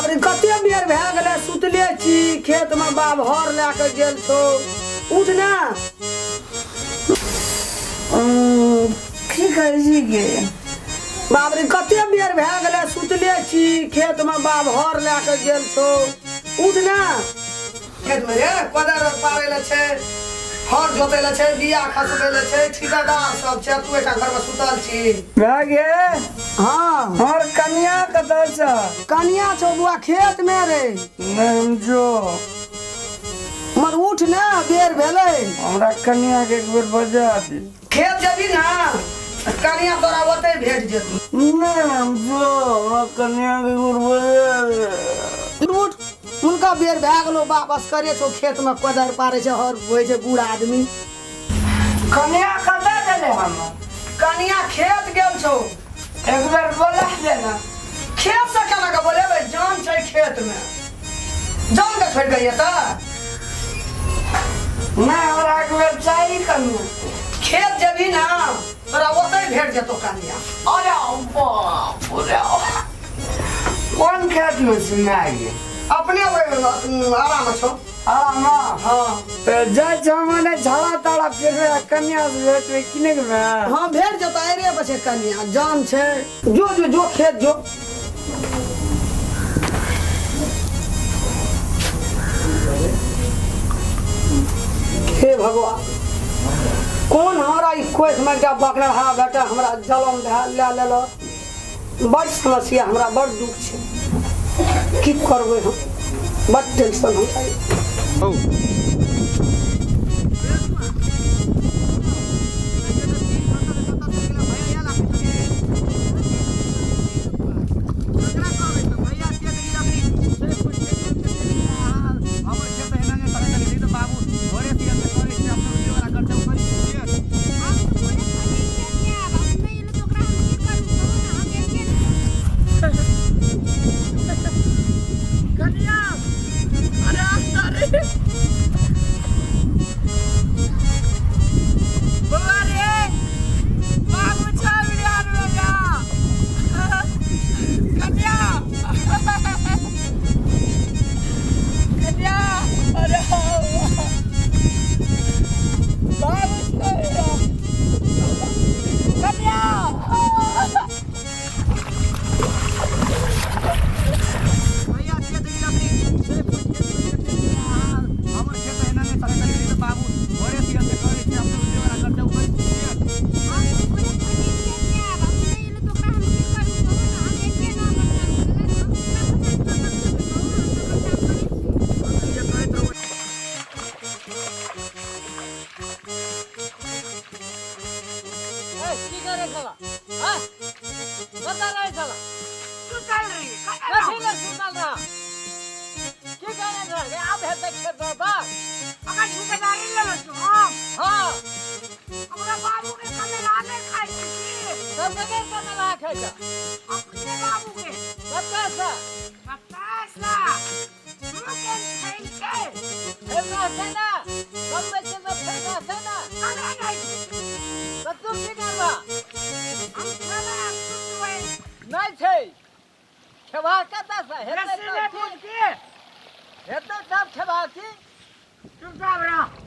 बाप रे कते बेर भए गेलै सुतले छी खेतमे बाप हर लए कऽ गेल छौ उठ ना। की करै छी गे? बाप रे कते बेर भए गेलै सुतले छी खेतमे बाप हर लए कऽ गेल छौ उठ ना। खेतमे रे कोदारि आर पारै लए छै हर जोतै लए छै बिया खसबै लए छै ठिकादार सब छै तू एकटा घरमे सुतल छी। भए गे। हाँ। हमर कनिया कतऽ छौ? कनिया छौ बुआ खेतमे रे। नहि हम जो। मर उठ ना बेर भेलै। हमरा कनिया के एक बेर बजा दे। खेत जेबी ना कनिया तोरा ओतै भेट जेतौ। नहि हम जो हमरा कनिया के एक बेर बजा दे। उठ हुनका बेर भए गेलो बाप असकरे छौ खेतमे कोदारि पारै छै हर होइ छै बूढ़ आदमी। कनिया कतऽ गेलै हमर? कनिया खेत गेल छौ। एक बेर बोला दे ना। खेत से केना के बोलेबै जान छै खेतमे जान के छोड़ि कऽ एतऽ। नहि हमरा एक बेर चाही कनिया। खेत जेबही ना तोरा ओतै भेट जेतौ कनिया। अरे बाप रे कोन खेत में छै माय गे? अपने आराम छौ। आराम? हाँ। तऽ जाइ छौ मने झाड़ा ताड़ा फिरबै आ कनिया से भेटबै कि नहि माय? हाँ भेट जेतौ अरे बचे कनिया जान छै जो जो जो खेत जो। हे भगवान कौन हमरा ई कोखिमे एकटा बकरहा बेटा हमरा जलम भए लए लेलक। बड़ समस्या हमरा बड़ दुख छै की करबै हम बड़ टेंशन हमरा। की करे साला? हाँ? बता रहा है साला। कथी ले सुतल रहा? की करे रहा? रे आब हेतै खेत में बाप। अगर ठेकेदारी लेले छौ हम? हाँ। हमरा बाबू के कमेला नहि खाइ छी की? सब जगह कमेला खाइ छ। अपने बाबू के। 27 लाख। 27 लाख। तू केन फैल के? फेर रहतै ना। कमबै छै तऽ फेर रहतै ना। कमे नहि। तऽ तू की करबा? हम खेबै आ सुतबै। नहि छै। खेबा कतऽ से? हेतै रस्सी तब नहि की? बुझ के। हेतै तब खेबा की? चुपचाप रह।